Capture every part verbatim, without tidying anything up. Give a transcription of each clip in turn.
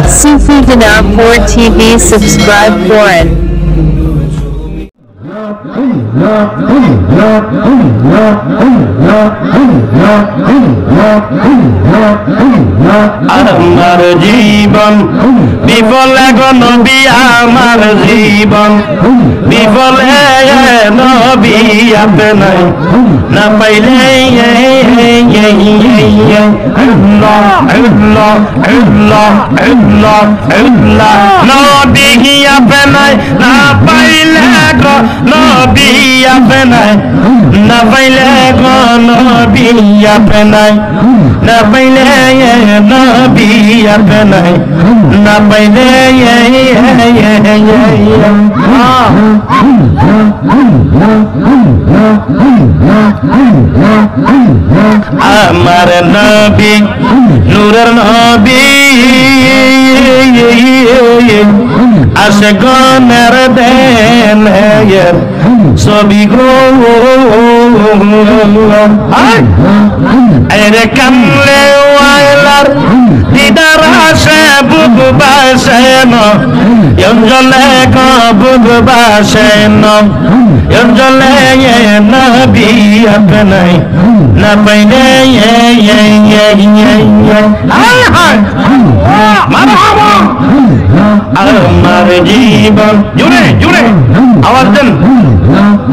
Sufi Dinar four T V, subscribe করেন। আমার জীবন বিফলে গো নবী, আমার জীবন বিফলে নবী আপনায় না পাইলে। আল্লাহ, আল্লাহ, আল্লাহ, আল্লাহ, আল্লাহ। নবী আপনায় না পাইলে গো নবী আপনায়, না পাইলে গো নবী আপনায়, না পাইলে নবী আপনায়, না পাইলে। আমার নবী, নূরের নবী, আশিকগণের দেন ছবি গো। এরে কামলে ওয়ালার দিদার আসে বুক বাসে না, অঞ্জলে গো বুক বাসে না, অঞ্জলে নবী আপনায় না পাইলে। হায় হায়। মারহাবা। আমার জীবন, জোরে, জোরে, আওয়াজ দেন,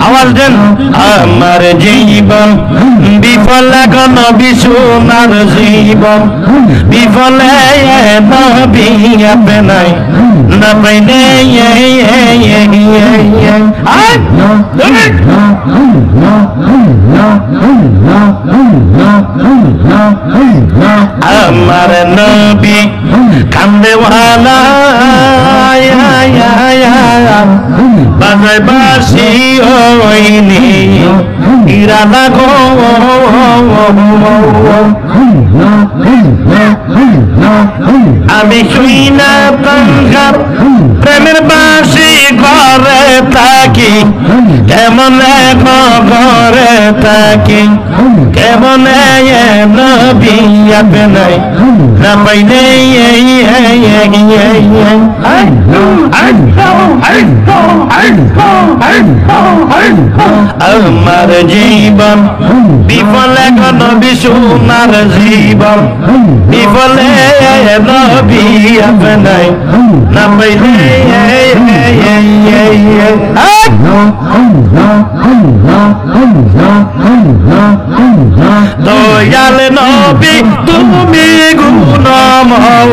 আওয়াজ দেন। আমার জীবন বিফলে গো নবী সোনার জীবন, বিফলে নবী আপনায় না পাইলে। আয়, জোরে। আমার নবী কামলে ওয়ালা, বাজায় বাঁশি ওইনি ইরাদা গো। আমি শুই না তানহার প্রেমের বাঁশি ঘরে থাকি, কেমনে গো ঘরে থাকি, কেমনে নবী আপনায় না পাইলে। আমার জীবন বিফলে গো নবী সোনার জীবন, বিফলে নবী আপনায় না পাইলে। দয়াল নবী তুমি গুণমোহনিয়া,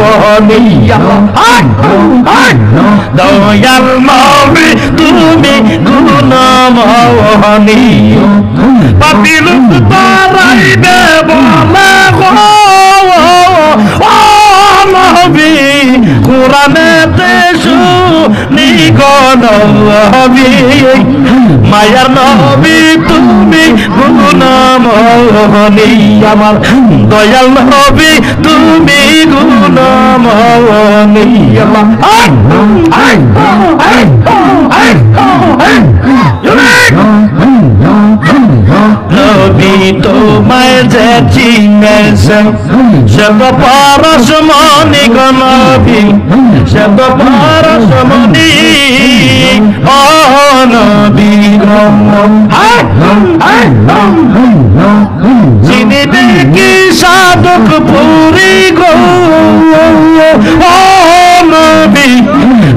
দয়াল নবী তুমি গুণমোহনিয়া। পাপী লোক তারাইবে বলে গো, ও নবী, কোরআনেতে শুনি গো নবী। মায়ার নবী তুমি গুণমোহনী, আমার দয়াল নবী তুমি গুণমোহনী। আমার নবী তোমায় যে চিনেছে, সে তো পরশমণি গো নবী, সে তো পরশমণি। ও নবী গো, চিনিবে কি সাধক পুরী গো? ও নবী,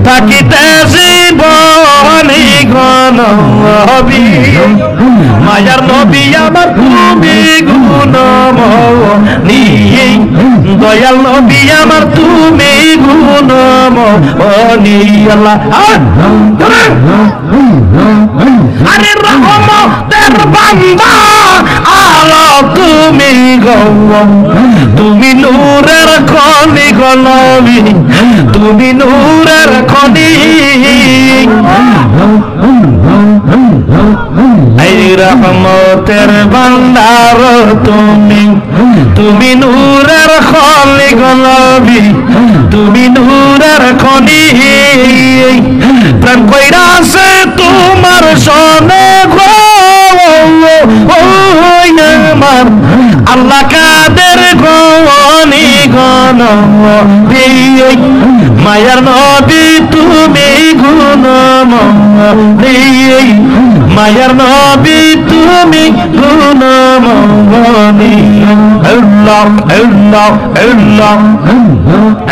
থাকিতে জীবনী গো নবী। মায়ার নবী আমার তুমি গুণমোহনী, দয়াল নবী আমার তুমি গুণমোহনী। আল্লাহ, আরে রহমতের বান্দা আলো তুমি গো, তুমি নূরের খনি গো নবী, তুমি নূরের খনি। এই রহমতের ভান্ডার তুমি, তুমি নূরের খনি গো নবী, তুমি নূরের খনি। প্রেম কইরাছে তোমার সনে গো, ও আমার আল্লাহ কাদের গনি গো নবী, মায়ার নবী তুমি গুণময়ী, মায়ার নবী তুমি গুণময়ী। আল্লাহ, আল্লাহ, আল্লাহ,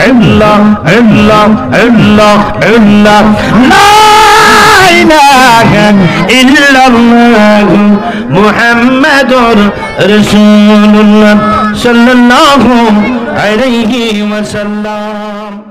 আল্লাহ, আল্লাহ, আল্লাহ, আল্লাহ, লা ইলাহা ইল্লাল্লাহু মুহাম্মাদুর রাসূলুল্লাহ সাল্লাল্লাহু আলাইহি ওয়াসাল্লাম।